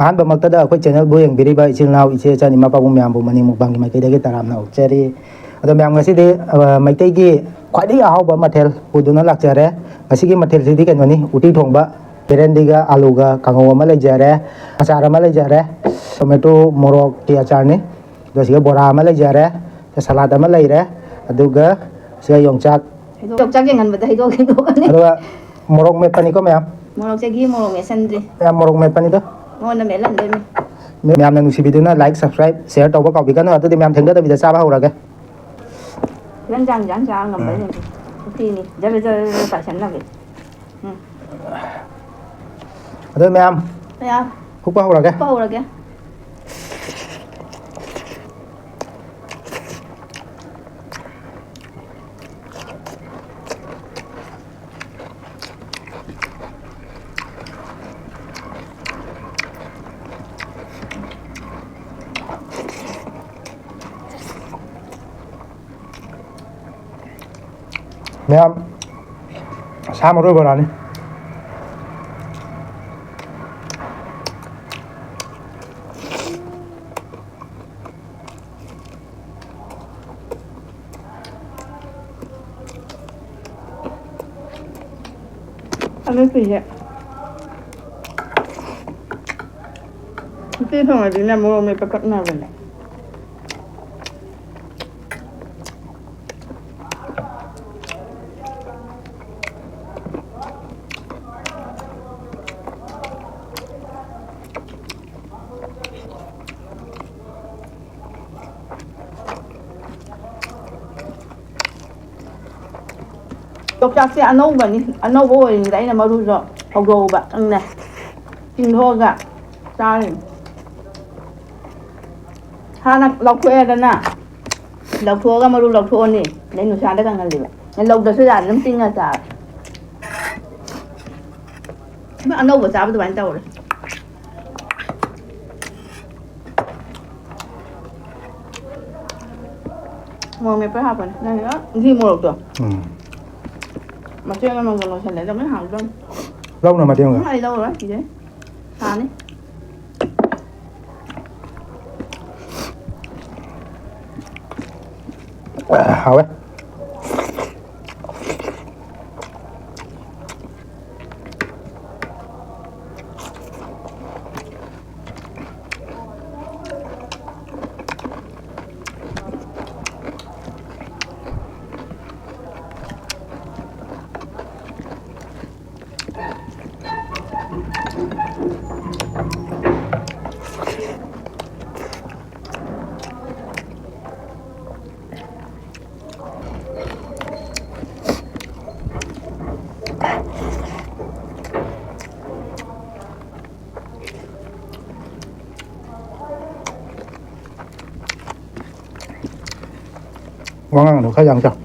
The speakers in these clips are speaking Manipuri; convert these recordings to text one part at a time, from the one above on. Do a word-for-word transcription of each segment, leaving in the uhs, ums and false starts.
ꯑꯍꯥꯟꯕꯃꯛꯇꯗ ꯑꯩꯈꯣꯏ ꯆꯦꯅꯦꯜꯕꯨ ꯌꯦꯡꯕꯤꯔꯤꯕ ꯏꯆꯤꯜ ꯏꯅꯥꯎ, ꯏꯆꯦ ꯏꯆꯟ, ꯏꯃꯥ ꯄꯥꯕꯨꯡ ꯃꯌꯥꯝꯕꯨ ꯃꯅꯤꯡ ꯃꯨꯛꯕꯥꯡꯒꯤ ꯃꯥꯏꯀꯩꯗꯒꯤ ꯇꯔꯥꯝꯅ ꯑꯣꯛꯆꯔꯤ꯫ ꯑꯗꯣ ꯃꯌꯥꯝ, ꯉꯁꯤꯗꯤ, ꯑ, ꯃꯩꯇꯩꯒꯤ ꯈ꯭ꯋꯥꯏꯗꯒꯤ ꯑꯍꯥꯎꯕ ꯃꯊꯦꯜ ꯄꯨꯗꯨꯅ ꯂꯥꯛꯆꯔꯦ꯫ ꯉꯁꯤꯒꯤ ꯃꯊꯦꯜꯁꯤꯗꯤ ꯀꯩꯅꯣꯅꯤ, ꯎꯇꯤ ꯊꯣꯡꯕ, ꯕꯦꯔꯦꯟꯗꯤꯒ ꯑꯂꯨꯒ ꯀꯥꯡꯉꯧ ꯑꯃ ꯂꯩꯖꯔꯦ, ꯑꯆꯥꯔ ꯑꯃ ꯂꯩꯖꯔꯦ, ꯇꯣꯃꯦꯇꯣ ꯃꯣꯔꯣꯛꯀꯤ ꯑꯆꯥꯔꯅꯤ꯫ ꯑꯗꯣ ꯁꯤꯒ ꯕꯣꯔꯥ ꯑꯃ ꯂꯩꯖꯔꯦ, ꯁꯂꯥꯗ ꯑꯃ ꯂꯩꯔꯦ, ꯑꯗꯨꯒ ꯁꯤꯒ ꯌꯣꯡꯆꯥꯛ꯫ ꯍꯩꯗꯣꯛ-, ꯌꯣꯡꯆꯥꯛ ꯌꯦꯡꯍꯟꯕꯗ ꯍꯩꯗꯣꯛ ꯍꯩꯗꯣꯛꯀꯅꯤ꯫ ꯑꯗꯨꯒ ꯃꯣꯔꯣꯛ ꯃꯦꯠꯄꯅꯤꯀꯣ, ꯃꯌꯥꯝ꯫ ꯃꯣꯔꯣꯛ ꯆꯥꯒꯤ, ꯃꯣꯔꯣꯛ ꯃꯦꯠꯁꯟꯗ꯭ꯔꯤ꯫ ꯃꯌꯥꯝ, ꯃꯣꯔꯣꯛ ꯃꯦꯠꯄꯅꯤꯗꯣ꯫ ꯃꯉꯣꯟꯗ ꯃꯦꯠꯍꯟꯗꯣꯏꯅꯤ꯫ ꯃꯌꯥꯝꯅ ꯅꯨꯡꯁꯤꯕꯤꯗꯨꯅ like, subscribe, share ꯇꯧꯕ ꯀꯥꯎꯕꯤꯒꯅꯨ꯫ ꯑꯗꯨꯗꯤ ꯃꯌꯥꯝ, ꯊꯦꯡꯊꯗꯕꯤꯗ ꯆꯥꯕ ꯍꯧꯔꯒꯦ꯫ ꯅꯪ ꯆꯥꯡ ꯆꯥꯡ ꯆꯥ ꯉꯝꯕ꯭ꯔꯥ ꯎꯝ꯫ ꯌꯦꯡꯒꯦ꯫ ꯎꯇꯤꯅꯤ꯫ ꯖꯔ ꯖꯔ ꯖꯔ ꯄꯥꯏꯁꯟꯅꯒꯦ꯫ ꯎꯝ꯫ ꯑꯗꯣ ꯃꯌꯥꯝ, ꯃꯌꯥꯝ꯫ ꯍꯨꯛꯄ ꯍꯧꯔꯒꯦ꯫ ꯍꯨꯛꯄ ꯍꯧꯔꯒꯦ꯫ ꯃꯌꯥꯝ, ꯁꯥ ꯃꯔꯣꯏ ꯕꯣꯔꯥꯅꯤ꯫ ꯑꯃꯦꯠꯄꯤꯁꯦ ꯎꯇꯤ ꯊꯣꯡꯉꯗꯤꯅꯦ, ꯃꯣꯔꯣꯛ ꯃꯦꯠꯄ ꯄꯛꯅꯕꯅꯦ꯫ ꯌꯣꯡꯆꯥꯛꯁꯦ ꯑꯅꯧꯕꯅꯤ, ꯑꯅꯧꯕ ꯑꯣꯏꯔꯤꯉꯩꯗ ꯑꯩꯅ ꯃꯔꯨꯁꯨ ꯍꯧꯗꯣꯛꯎꯕ, ꯅꯪꯅ ꯆꯤꯡꯊꯣꯛꯑꯒ ꯆꯥꯔꯤꯅꯤ꯫ ꯍꯥꯟꯅ ꯂꯧꯊꯣꯛꯑꯦꯗꯅ, ꯂꯧꯊꯣꯛꯑꯒ ꯃꯔꯨ ꯂꯧꯊꯣꯛꯑꯅꯤ, ꯑꯗꯩ ꯅꯨꯡꯁꯥꯗ ꯀꯪꯍꯜꯂꯤꯕ꯫ ꯂꯧꯗ꯭ꯔꯁꯨ ꯌꯥꯔꯦ, ꯑꯗꯨꯝ ꯇꯤꯡꯉ ꯆꯥꯔꯦ꯫ ꯑꯗꯨ ꯑꯅꯧꯕ ꯆꯥꯕ ꯑꯗꯨꯃꯥꯏꯅ ꯇꯧꯔꯦ꯫ ꯃꯣꯔꯣꯛ ꯃꯦꯠꯄ ꯍꯥꯞꯄꯅꯤ꯫ ꯅꯪꯒꯤ, ꯑ, ꯘꯤ ꯃꯣꯔꯣꯛꯇꯣ꯫ ꯎꯝ꯫ ꯃꯆꯦꯠ ꯑꯃꯃꯝꯒ ꯂꯣꯏꯁꯜꯂꯦ꯫ ꯑꯗꯣ ꯂꯣꯏ ꯍꯥꯡꯗꯣꯏꯅꯤ꯫ ꯂꯧꯅ ꯃꯇꯦꯡ ꯑꯃꯒ꯫ ꯎꯝ, ꯑꯩ ꯂꯧꯔꯣꯏ꯫ ꯁꯤꯗꯩ ꯁꯥꯅꯤ꯫ ꯍꯥꯎꯋꯦ꯫ ꯋꯥꯉꯥꯡꯗꯣ ꯈꯔ ꯌꯥꯡ ꯆꯥꯎ꯫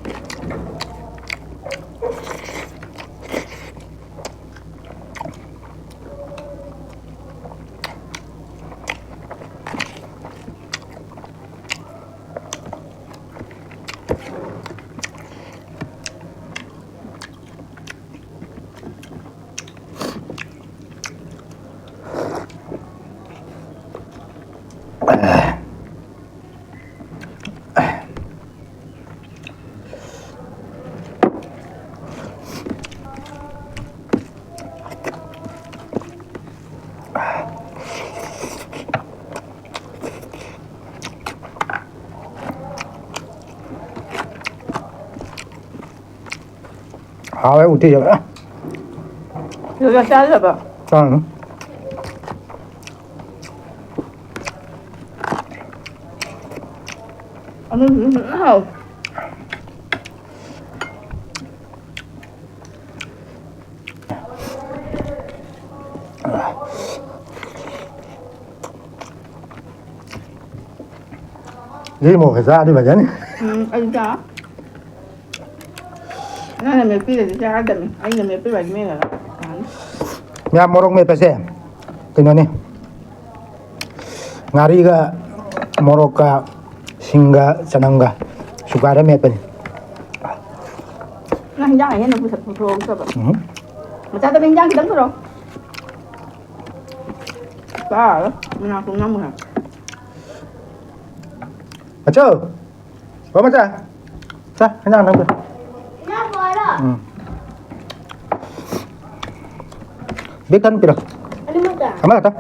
ꯍꯥꯎꯋꯦ ꯎꯇꯤꯁꯦ ꯐꯖꯅ꯫ ꯂꯣꯏꯅ ꯆꯥꯗꯕ? ꯆꯥꯔꯨꯅꯨ꯫ ꯑꯗꯨꯗꯨꯁꯨ ꯐꯖꯅ ꯍꯥꯎꯋꯦ꯫ ꯁꯤ ꯃꯣꯔꯣꯛꯁꯦ ꯆꯥꯔꯗꯤ ꯐꯖꯅꯤ꯫ ꯎꯝ, ꯑꯩ ꯆꯥ-, ꯅꯪꯅ ꯃꯦꯠꯄꯤꯔꯗꯤ ꯆꯥꯔꯗꯕꯅꯤ꯫ ꯑꯩꯅ ꯃꯦꯠꯄꯤꯔꯗꯤ ꯃꯦꯠꯂꯒ ꯌꯥꯅꯤ꯫ ꯃꯌꯥꯝ ꯃꯣꯔꯣꯛ ꯃꯦꯠꯄꯁꯦ ꯀꯩꯅꯣꯅꯤ꯫ ꯉꯥꯔꯤꯒ ꯃꯣꯔꯣꯛꯀ ꯁꯤꯡꯒ ꯆꯅꯝꯒ ꯁꯨꯒꯥꯏꯔ ꯃꯦꯠꯄꯅꯤ꯫ ꯅꯪ ꯍꯤꯟꯖꯥꯡ ꯑꯍꯦꯟꯕ ꯄꯨꯊꯣꯛ-, ꯄꯨꯊꯣꯛꯇꯕ? ꯎꯝ꯫ ꯃꯆꯥꯗ ꯍꯤꯟꯖꯥꯡ ꯈꯤꯇꯪ ꯄꯨꯔꯛꯑꯣ꯫ ꯆꯥꯔꯔꯣꯏ꯫ ꯃꯅꯥ ꯈꯣꯡ ꯅꯝꯃꯨ ꯍꯥꯏ꯫ ꯑꯆꯧ! ꯑꯣ ꯃꯆꯥ! ꯆꯥ, ꯍꯦꯟꯖꯥꯡ ꯅꯪ ꯄꯤꯔꯣ꯫ ꯏꯅꯥꯎꯄꯥꯔꯣ? ꯎꯝ꯫ ꯕꯦꯛ ꯊꯟ ꯄꯤꯔꯣ꯫ ꯑꯅꯤꯃꯛꯇ? ꯑꯃꯈꯛꯇ꯫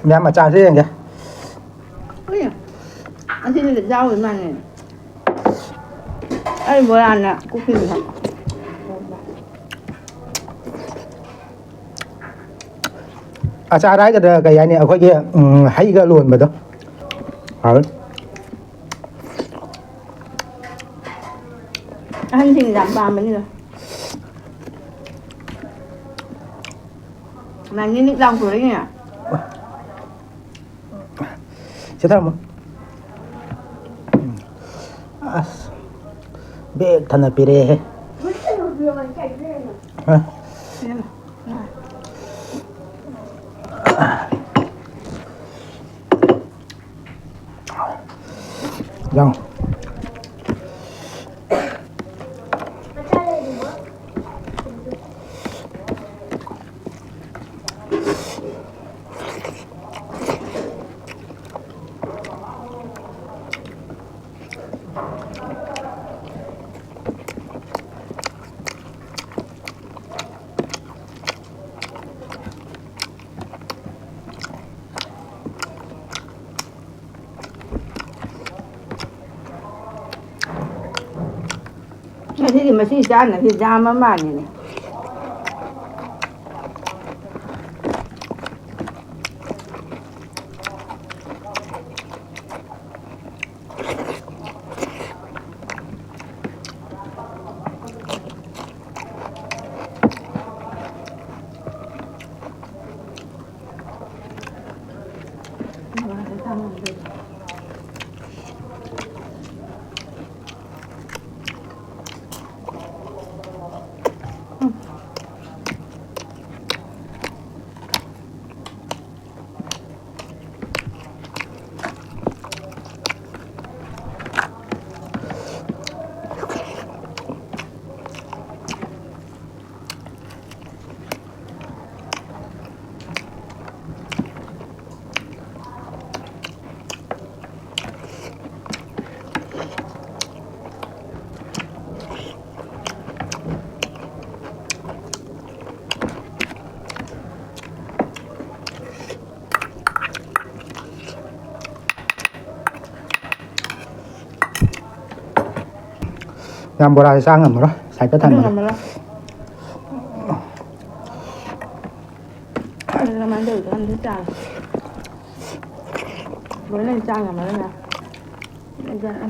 ꯃꯌꯥꯝ ꯑꯆꯥꯔꯁꯦ ꯌꯦꯡꯒꯦ꯫ ꯎꯏ, ꯑꯁꯤꯗꯤ ꯆꯥꯎꯔꯤ ꯃꯥꯜꯂꯦ꯫ ꯑꯩ ꯕꯣꯔꯥꯅ ꯀꯨꯞꯄꯤꯅꯦ꯫ ꯑꯆꯥꯔ ꯍꯥꯏꯒꯗ꯭ꯔꯥ ꯀꯩ ꯍꯥꯏꯅꯤ, ꯑꯩꯈꯣꯏꯒꯤ, ꯎꯝ, ꯍꯩꯒ ꯂꯣꯟꯕꯗꯣ꯫ ꯍꯥꯎꯋꯤ꯫ ꯑꯍꯟꯁꯤꯡꯅ ꯌꯥꯝ ꯄꯥꯝꯕꯅꯤꯗꯣ꯫ ꯃꯥ ꯅꯤꯛ ꯅꯤꯛ ꯂꯥꯎ ꯊꯣꯛꯂꯛꯏꯅꯦ꯫ ꯁꯤ ꯊꯝꯃꯣ꯫ ꯑꯁ, ꯕꯦꯛ ꯊꯟꯅ ꯄꯤꯔꯛꯑꯦꯍꯦ꯫ ꯍꯥ? ꯌꯥꯎ꯫ ꯉꯁꯤꯗꯤ ꯃꯁꯤ ꯆꯥꯅꯕꯁꯤ ꯌꯥꯝꯕ ꯃꯥꯜꯂꯤꯅꯦ꯫ ꯌꯥꯝ ꯕꯣꯔꯥꯁꯦ ꯆꯥ ꯉꯝꯃꯔꯣꯏ, ꯁꯥꯏꯠꯇ ꯑꯗꯨ ꯊꯝꯃꯒꯦ꯫ ꯉꯝꯃꯔꯣꯏ꯫ ꯑꯗꯨ ꯀꯃꯥꯏꯅ ꯇꯧꯔꯤꯅꯣ ꯈꯪꯗꯦ, ꯆꯥꯔꯣ꯫ ꯂꯣꯏꯅ ꯆꯥ ꯉꯝꯃꯔꯣꯏ ꯃꯌꯥꯝ꯫ ꯑꯗꯨꯅ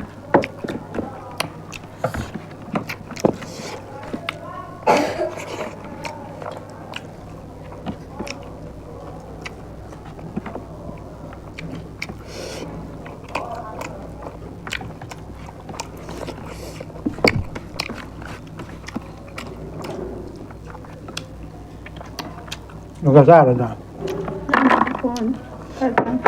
ꯅꯨꯡꯁꯥ ꯆꯥꯔꯣꯏꯗ꯫ ꯐꯣꯟ ꯈꯔ ꯆꯪ꯫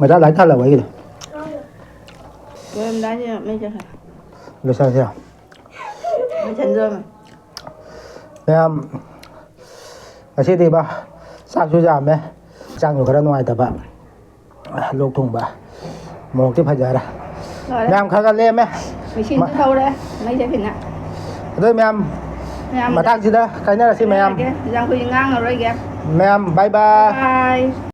ꯃꯩꯇꯥ ꯂꯥꯏ ꯊꯥꯜꯂꯕ ꯑꯩꯒꯤꯗꯣ? ꯂꯣꯏꯔꯝꯗꯥꯏꯁꯤꯗ ꯃꯩ ꯆꯠꯈ꯭ꯔꯦ꯫ ꯂꯣꯏꯁꯜꯂꯁꯤꯔꯣ? ꯂꯣꯏꯁꯟꯗ꯭ꯔꯣꯃꯦ? ꯃꯌꯥꯝ, ꯉꯁꯤꯗꯤꯕ ꯆꯥꯛꯁꯨ ꯌꯥꯝꯃꯦ, ꯍꯛꯆꯥꯡꯁꯨ ꯈꯔ ꯅꯨꯡꯉꯥꯏꯇꯕ, ꯂꯣꯛ ꯊꯨꯡꯕ꯫ ꯃꯣꯔꯣꯛꯇꯤ ꯐꯖꯔꯦ꯫ ꯂꯣꯏꯔꯦ꯫ ꯃꯌꯥꯝ ꯈꯔ ꯈꯔ ꯂꯦꯝꯃꯦ꯫ ꯃꯦꯆꯤꯟꯁꯨ ꯃ- ꯊꯧꯔꯦ, ꯃꯩꯁꯦ ꯈꯤꯇꯪ꯫ ꯑꯗꯣ ꯃꯌꯥꯝ, ꯃꯌꯥꯝꯗ ꯃꯊꯪꯁꯤꯗ ꯀꯥꯏꯅꯔꯁꯤ ꯃꯌꯥꯝ꯫ ꯀꯥꯏꯅꯔꯒꯦ꯫ ꯌꯥꯝ ꯀꯨꯏꯅ ꯉꯥꯡꯉꯔꯣꯏꯒꯦ꯫ ꯃꯌꯥꯝ, bye bye꯫ Bye꯫